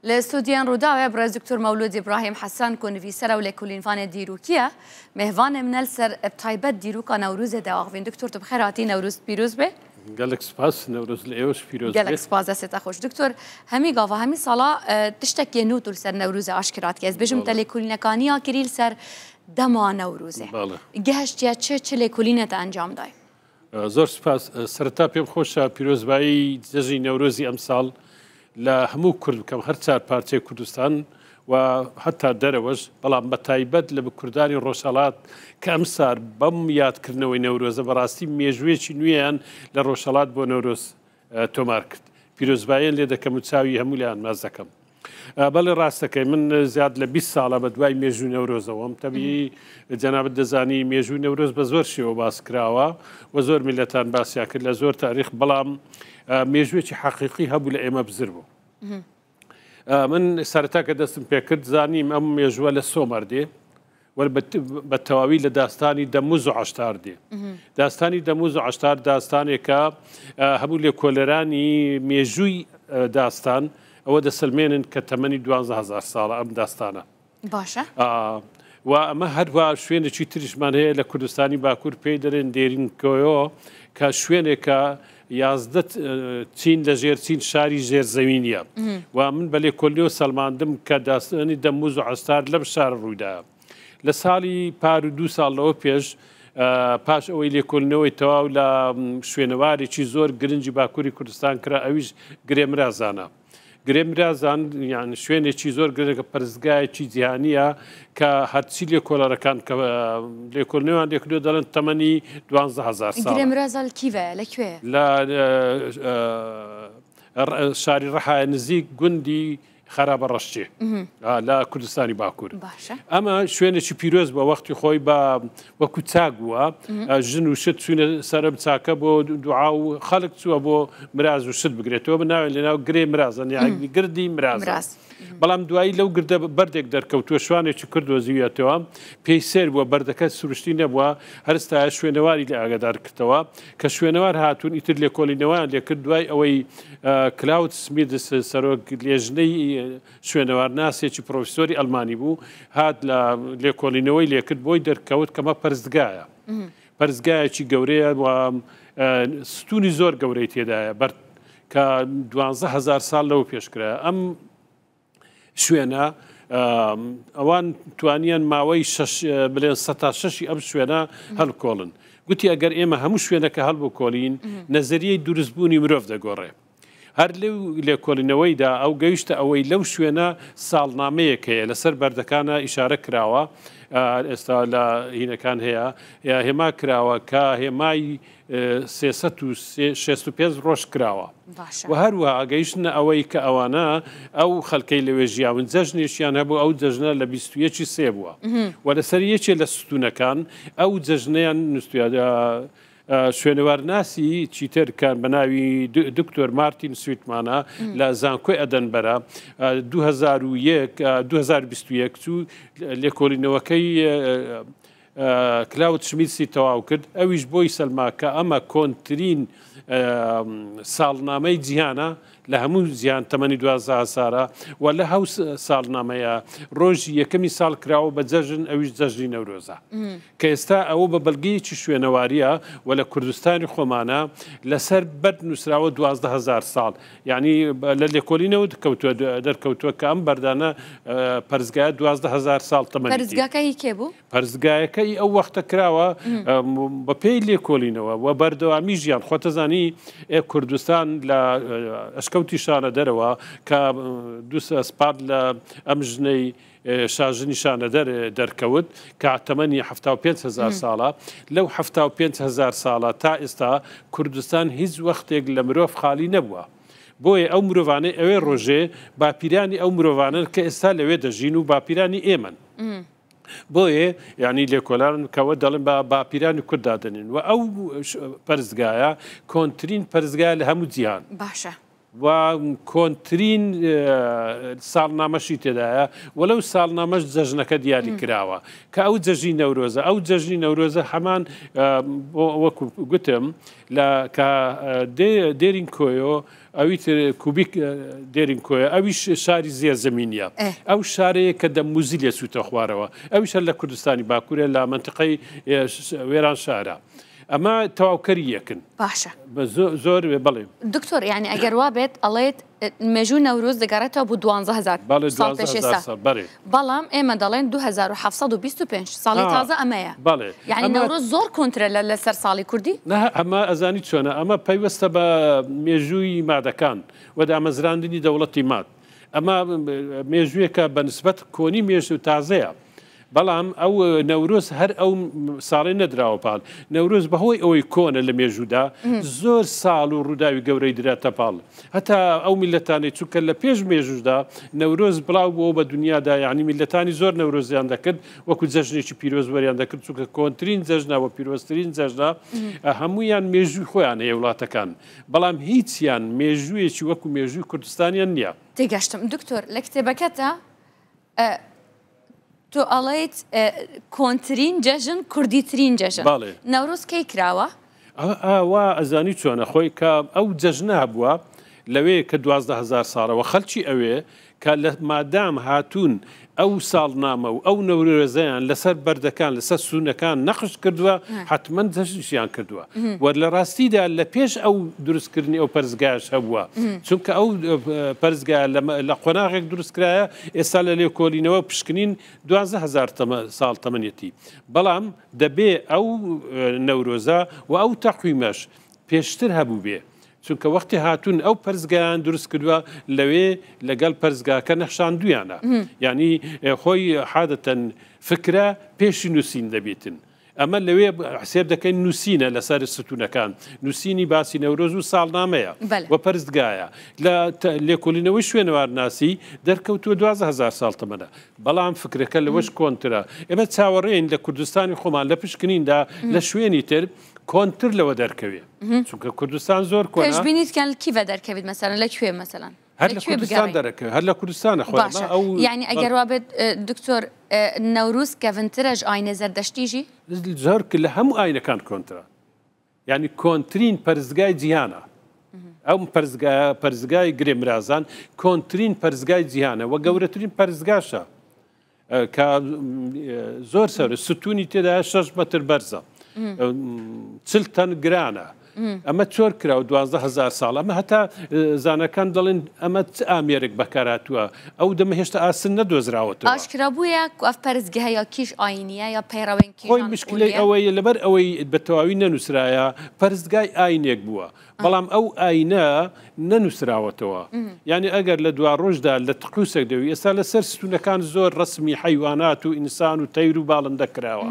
لە ستۆدیۆیان ڕووداوێ بڕێز دکتۆر مەولود ئیبراهیم حەسەن کو نڤیسەرە و لێکولینڤانێ دیروکیە، مێهڤانێ منە لە سەر بتایبەت دیروکا نەوروزێ دەئاخڤین. دکتۆر تو بخێر هاتی، نەوروزت پیروز بێ. گەلەک سپاس، نەورۆز لە ئێوەش پیرۆز گەلەک بێ. سپاس، دەسێ تە خوش. دکتۆر هەمی گاڤا هەمی ساڵا تشتەکێ نوو تو لە سەر نەوروزێ ئاشکرا دکەی. ئەز بێژم تە بەڵێ. لێکولینەکانیا کری لە سەر دەما نەوروزێ. بەڵێ. گەهشتیە چ چ لێکولینە تە ئەنجام دای؟ زۆر سوپاس. سەرەتا پێم خۆشە پیرۆزبایی جەژنی نەورۆزی ئەمساڵ لە هەموو کورد بکەم، هەر چار پارچەی کوردستان و هەتا دەرەوەش، بەڵام بە تایبەت لە کوردانی ڕۆژهەڵات کە ئەمسار بەم یادکردنەوەی نەورۆزە بەڕاستی مێژوویەکی نوێیان لە ڕۆژهەڵات بۆ نەورۆز تۆمار کرد. پیرۆزباییان لێ دەکەم و چاوی هەموو لایان ماچ دەکەم. بەڵێ ڕاستەکەی من زیاد لە 20 ساڵە بە دوای مێژوو نەورۆزەوەم تەبی جەنابت دەزانی مێژوو نەورۆز بە زۆر شێوە باس کراوە و زۆر میلەتان باسیان کرد لە زۆر تاریخ بەڵام مێژوویەکی حەقیقی هەبوو لە ئێمە بزر بوو من سەرەتا کە دەستم پێکرد زانیم ئەم مێژووە لە سۆمەر دێ بە تەواوی لە داستانی دەموز و عەشتار دێ. داستانی دەموز و عەشتار داستانێکە هەموو لێکۆلەرانی مێژووی داستان ئەوە دەسەلمێنن کە تەمەنی 12000 ساڵە ئەم داستانە. باشە. و ئەمە هەروە شوێنێکی تریشمان هەیە لە کوردستانی باکوور پێی دەرێن دێرینکۆیۆ کە شوێنێکە 11 چین لە ژێر چین شاری ژێرزەوینیە و من بە لێکۆلنیەوە سەلماندم کە داستانی دەموز و عەستار لەم شارە ڕوویدایە. لە ساڵی پار و دوو ساڵ لەوە پێش پاش ئەوەی لێکۆلنەوەی تەواو لە شوێنەوارێکی زۆر گرنگی باکووری کوردستان کرا ئەویش گرێمرازانە. گرێ مرازان یان شوێنێکی زۆر گرنگە پەرستگایەکی جیهانیە کە هەرچی لێکۆڵەرەکان کە لێکۆڵنەوەیان لێکردووە دەڵێن تەمەنی 12000 ساڵە. گرێ مرازان لە کیڤەیە لە کوێیە؟ لە شاری ڕەحایە نزیک گوندی خەرابە ڕەشچێ لە کوردستانی باکوور. باشە. ئەمە شوێنێکی پیرۆز بە وەختی خۆی بە وەکو چاک بووە ژن و شت چوینە سەرم چاکە بۆ دوعا و خەڵک چووە بۆ مراز و شت بگرێتەوە بە ناوێن لەناو گرێ مرازن یاگری گردی مرازن بەڵام دوایی لەو گردە بەردێک دەرکەوتووە شوانێکی کردووە زیویەتەوە پێی سێر بووە بەردەکە سروشتی نەبووە هەرستایە شوێنەواری لە ئاگادار کردەوە کە شوێنەوار هاتوون ئیتر لێکۆڵینەوەیان لێکرد دوای ئەوەی کلاود سمیدس سەرۆک لێژنەی شوێنەوارناسێکی پرۆفیسۆری ئەڵمانی بوو، هات لە لێکۆڵینەوەی لێکرد بۆی دەرکەوت کەمە پەرستگایە. پەرستگایەکی گەورەیە و ستونی زۆر گەورەی تێدایە بەر کە 12000 ساڵ لەوە پێشکرا ئەم شوێنە ئەوان توانیان ماوەی بلێن سە تا شەشی ئەم شوێنە هەڵکۆڵن گوتی ئەگەر ئێمە هەموو شوێنەکە هەڵبکۆلین نەزەریەی دروستبوونی مرۆڤ دەگۆڕێ. هەر لەو لێکۆلینەوەیدا ئەو گەیشتە ئەوەی لەو شوێنە ساڵنامەیەک هەیە لەسەر بەردەکانە ئیشارە کراوە ئێستا لە هینەکان هەیە هێما کراوە کە هێمای 365 ڕۆژ کراوە و هەروەها گەیشتنە ئەوەی کە ئەوانە ئەو خەلکەی لەوێ ژیاون جەژنێکیان هەبوو ئەو جەژنە لە 21 سێ بووە و لەسەر یەکێ لە ستونەکان ئەو جەژنەیان نووسوە شوێنەوارناسی چیتر کە بە ناوی دکتۆر مارتین سویتمانە لە زانکۆی ئەدەنبەرە 2001 2021 چوو لێکۆڵینەوەکەی کلاود شمیتسی تەواو کرد ئەویش بۆی سەلما کە ئەمە کۆنترین ساڵنامەی جیهانە لە هەموو جیهان تەمەنی 12 هەزارە و لە هەو ساڵنامەیە ڕۆژی یەکەمی ساڵ کراوە بە جەژن ئەویش جەژنی نەورۆزە. کە ئێستا ئەوە بە بەلگەیەکی شوێنەواریە و لە کوردستانی خۆمانە لەسەر بەرد نووسراوە 12000 ساڵ یعنی لە لێکۆلینەوە کەوتووە دەرکەوتووە کە ئەم بەردانە پەرستگایە 12000 ساڵ تەمەنی پەرستگاکە هی کێ بوو؟ پەرستگایەکە ئی ئەو وەختە کراوە بە پێی لێکۆلینەوە و بەردەوامی ژیان خۆتەزانی ئێ کوردستان لە ئەشکەوتی شانە دەرەوە کە دوو سپارد لە ئەم ژنەی شاژنی شانەدەر دەرکەوت کە تەمەنی 75 هەزار ساڵە، لەو 75 هەزار ساڵە تا ئێستا کوردستان هیچ وەختێک لە مرۆڤ خالی نەبووە. بۆیە ئەو مرۆڤانەی ئەوێ ڕۆژێ باپیرانی ئەو مرۆڤانەن کە ئێستا لەوێ دەژین و باپیرانی ئێمەن. بۆیە یانی لێکۆلان کەوە دەڵێن بە باپیرانی کورد دادەنێن و ئەو پەرستگایە کۆنترین پەرستگایە لە هەموو جیهان. باشە. و کۆنترین ساڵنامەشی تێدایە و لەو ساڵنامەش جەژنەکە دیاری کراوە کە ئەو جەژنی نەورۆزە. ئەو جەژنی نەورۆزە هەمان وەکو گوتم لە کە دێرین کۆیۆ ئەوی تر کوبیک دێرین کۆیە ئەویش شاری زێرزەمینیە ئەو شارەیە کە دەموزی لێ چووتە خوارەوە ئەویش هەر لە کوردستانی باکوورە لە مەنتقەی وێران شارە. ئەمە تەواوکەری یەکن. باشە. زۆر بەڵێ. دکتۆر یانی ئەگەر وا بێت ئەڵێت مێژوو نەورۆز دەگەڕێتەوە بۆ 12000 بەڵێ ساڵ پێش 12000 ئێستا ساڵ بەڵێ. بەڵام ئێمە دەڵێن 2725 ساڵی آ تازە ئەمەیە. بەڵێ یانی ئەمە نەورۆز زۆر کۆنترە لە لەسەر ساڵی کوردی؟ نا ئەمە ئەزانی چۆنە ئەمە پەیوەستە بە مێژووی مادەکان و دامەزراندنی دەوڵەتی ماد. ئەمە مێژوویەکە بە نسبەت کۆنی مێژوو تازەیە. بەڵام ئەو نەورۆز هەر ئەو ساڵەی نەدراوە پاڵ. نەورۆز بەهۆی ئەوەی کۆنە لە مێژوودا زۆر ساڵ و ڕووداوی گەورەی دراتە پاڵ. هەتا ئەو میللەتانەی چونکە لە پێش مێژووشدا نەورۆز بڵاو بووەوە بە دونیادا یانی میللەتانی زۆر نەورۆزیان دەکرد وەکو جەژنێکی پیرۆز وەریان دەکرد چونکە کۆنترین جەژنە و پیرۆزترین جەژنە هەموویان مێژووی خۆیان هەیە وڵاتەکان بەڵام هیچیان مێژوویەکی وەکو مێژووی کوردستانیان نییە. تێگەشتم دکتۆر لە کتێبەکەتا تۆ ئەڵێیت کۆنترین جەژن کوردیترین جەژن بەڵێ. نەورۆز کەی کراوە؟ ئاوا ئەزانی چۆنە خۆی کە ئەو جەژنە هەبووە لەوێ کە 12000 ساڵەوە خەلکی ئەوێ کە لە مادام هاتوون ئەو ساڵنامە و ئەو نەورۆزەیان لەسەر بەردەکان لەسەر سوونەکان نەقش کردووە حتمما جەژنیشیان کردووە و لە ڕاستیدا لە پێش ئەو دروستکردنی ئەو پەرستگایش هەبووە چونکە ئەو پەرستگایە لە قۆناغێک دروستکرایە ئێستا لە لێکۆلینەوە پشکنین 12000 ساڵ تەمەنیەتی بەڵام دەبێ ئەو نەورۆزە و ئەو تەقویمەش پێشتر هەبووبێ چونکە وەختی هاتوون ئەو پەرستگایان دروست کردووە لەوێ لەگەڵ پەرستگاکە نەخشاندویانە یعنی خۆی حادەتەن فکرە پێشی نووسین دەبیتن ئەمە لەوێ حسێب دەکەین نووسینە لەسەر ستونەکان نووسینی باسی نەورۆز و ساڵنامەیە و پەرستگایە لە لێکۆڵینەوەی شوێنەوارناسی دەرکەوتووە 12000 ساڵ تەمەنە بەڵام فکرەکە لەوەش کۆنترە ئێمە چاوەڕێین لە کوردستانی خۆمان لە پشکنیندا لە شوێنی تر کۆنتر لەوە دەرکەوێ چونکە کوردستان زۆر کۆنە. پێشبینیت کەن کیڤە دەرکەویت مەسەلەن لە کوێ مەسەلەن؟ هەر لە کوردستان دەرەکەوێت هەر لە کوردستانە خۆی باشە ئەو یعنی ئەگەر وا بێت دکتۆر نەوروز کەڤنترە ژ ئاینە زەردەشتیژی؟ زۆر لە هەموو ئاینەکان کۆنترە یعنی کۆنترین پەرستگای جیهانە ئەو پەرستگایە پەرستگای گرێ مرازان کۆنترین پەرستگای جیهانە و گەورەترین پەرستگاشە کە زۆر سەر ستونی تێدا 6 مەتر بەرزە چل تەن گرانە ئەمە چۆر کرا و 12000 ساڵ ئەمە هەتا زانەکان دەڵێن ئەمە چ ئامێرێک بەکارهاتووە ئەو دەمە هێشتا ئاسن نەدۆزراوەتەوە. ئاشکرا بوویە کو ئەف پەرستگەهە یا کیژ ئاینیە یا پەیڕەوێن خۆی کیژان مشکلەی ئۆلیە؟ ئەوەیە لەبەر ئەوەی بە تەواوی نەنووسرایە پەرستگای ئاینێک بووە بەڵام ئەو ئاینە نەنووسراوەتەوە یانی ئەگەر لە دواڕۆژدا لە تقوسێک دەوی ئێستا لەسەر ستونەکان زۆر ڕەسمی حەیوانات و ئینسان و تەیر و باڵندە کراوە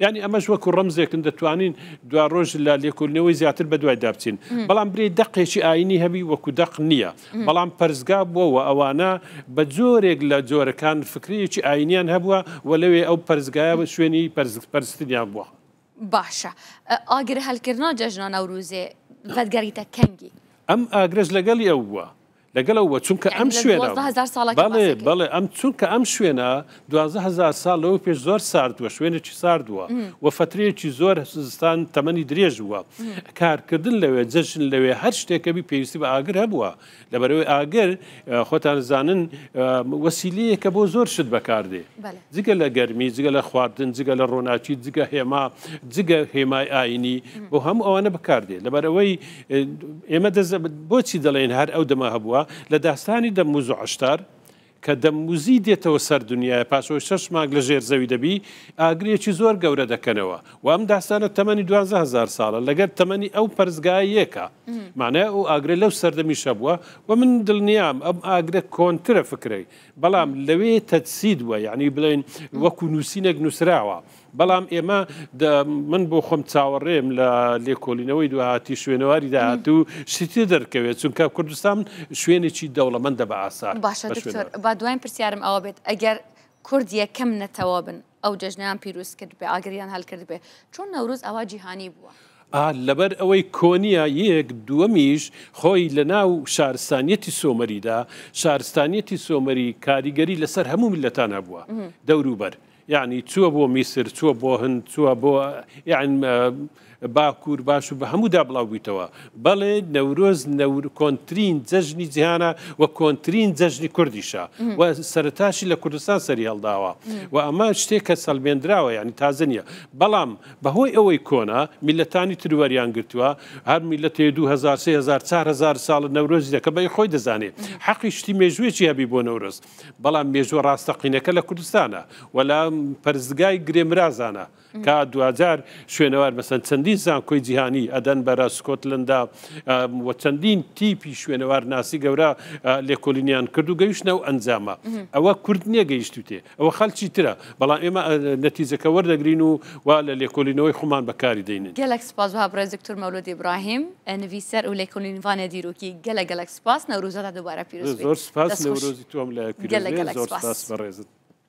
یانی ئەمەش وەکو ڕەمزێکن دەتوانین دواڕۆژ لە لێکۆلینەوەی زیاتر بەدوایدا بچین بەڵام برێ دەقێکی ئاینی هەبی وەکو دەق نییە بەڵام پەرستگا بووە و ئەوانە بە جۆرێک لە جۆرەکان فکرەیەکی ئاینیان هەبووە و لەوێ ئەو پەرستگایە شوێنی پەرستنیان بووە. باشە ئاگر هەلکردنا جەژنا نەوروزێ ڤەدگەریتە کەنگی؟ ئەم ئاگرەش لەگەڵی ئەو بووە لەگەڵ ئەو بووە چونکە ئەم شوێنە بەڵێ بەڵێ ئەم چونکە ئەم شوێنە 12000 ساڵ لەوە پێش زۆر سارد بووە شوێنێکی سارد بووە و فەترەیەکی زۆر زستان تەمەنی درێژ بووە کارکردن لەوێ جەژن لەوێ هەر شتێکە بی پێویستی بە ئاگر هەبووە لەبەرئەوەی ئاگر خۆتان زانن وەسیلەیەکە بۆ زۆر شت بەکاردێ جگە لە گەرمی جگە لە خواردن جگە لە ڕۆناکی جگە هێما جگە هێمای ئاینی بۆ هەموو ئەوانە بەکاردێ لەبەرئەوەی ئێمە بۆچی دەڵێن هەر ئەو دەمە هەبووە لە داستانی دەموز و عشتار کە دەمموزی دێتەوە سەر دنیایە پاش ئەوەی شەش مانگ لە ژێر زەوی دەبی ئاگرێکی زۆر گەورە دەکەنەوە و ئەم داستانە تەمەنی 12000 ساڵە لەگەر تەمەنی ئەو پەرستگایە یەکە معنای ئەو ئاگرە لەو سەردەمیش هەبووە و من دڵنیام ئەم ئاگرە کۆنترە فکرەی بەڵام لەوێ تەجسید بووە یعنی بڵێن وەکو نووسینێک نووسراوە بەڵام ئێمە من بۆ خۆم چاوەڕێم لە لێکۆڵینەوەی دواهاتی شوێنەواری داهاتوو شتی دەرکەوێت چونکە کوردستان شوێنێکی دەوڵەمەندە بە ئاسار. باشە دکتۆر با دواین پرسیارم ئەوە بێت ئەگەر کورد یەکەم نەتەوە بن ئەو جەژنەیان پیروز کرد بێ ئاگریان هەلکرد بێ چۆن نەوروز ئەوا جیهانی بووە؟ لەبەر ئەوەی کۆنییە یەک، دووەمیش خۆی لە ناو شارستانیەتی سۆمەریدا، شارستانیەتی سۆمەری کاریگەری لەسەر هەموو میللەتان هەبووە دەوروبەر، یەعنی چووە بۆ میسر، چووە بۆ هند، چووە بۆ یەعنی باکوور، باشوور بە هەموودا بڵاو بوویتەوە. بەڵێ نەورۆز نەور کۆنترین جەژنی جیهانە و کۆنترین جەژنی کوردیشە و سەرەتاشی لە کوردستان سەری هەڵداوە و ئەمە شتێکە سەلمێندراوە یانی تازە نییە. بەڵام بەهۆی ئەوەی کۆنە میللەتانی تر وەریان گرتووە، هەر میللەتێ 2000، 3000، 4000 ساڵە نەورۆزی دەکە بەی خۆی دەزانێ حەقی شتی مێژوویەکی هەبی بۆ نەورۆز. بەڵام مێژووە ڕاستەقینەکە لە کوردستانە و لە پەرستگای گرێ مرازانە کە دواجار شوێنەوار مەسەن چەندین زانکۆی جیهانی ئەدەنبەرە، سکۆتلەندا و چەندین تیپی شوێنەوار ناسی گەورە لێکۆلینیان کرد و گەیشتنە ئەو ئەنجامە. ئەوە کورد نییە گەیشتوتێ، ئەوە خەلکی ترە، بەڵام ئێمە نەتیجەکە وەردەگرین و وا لە لێکۆلینەوەی خۆمان بەکاری دەینن. گەلەک سپاس بۆ بەڕێز دکتۆر مەولود ئیبراهیم نڤیسەر و لێکۆلینڤانێ دیروکی گەلەک گەلەک سپاس نەوروزەتە دووبارە پیرۆز بێت. زۆر سپاس نەورۆزی تۆم لایەک پیرۆز بێت زۆر سپاس بەڕێزت.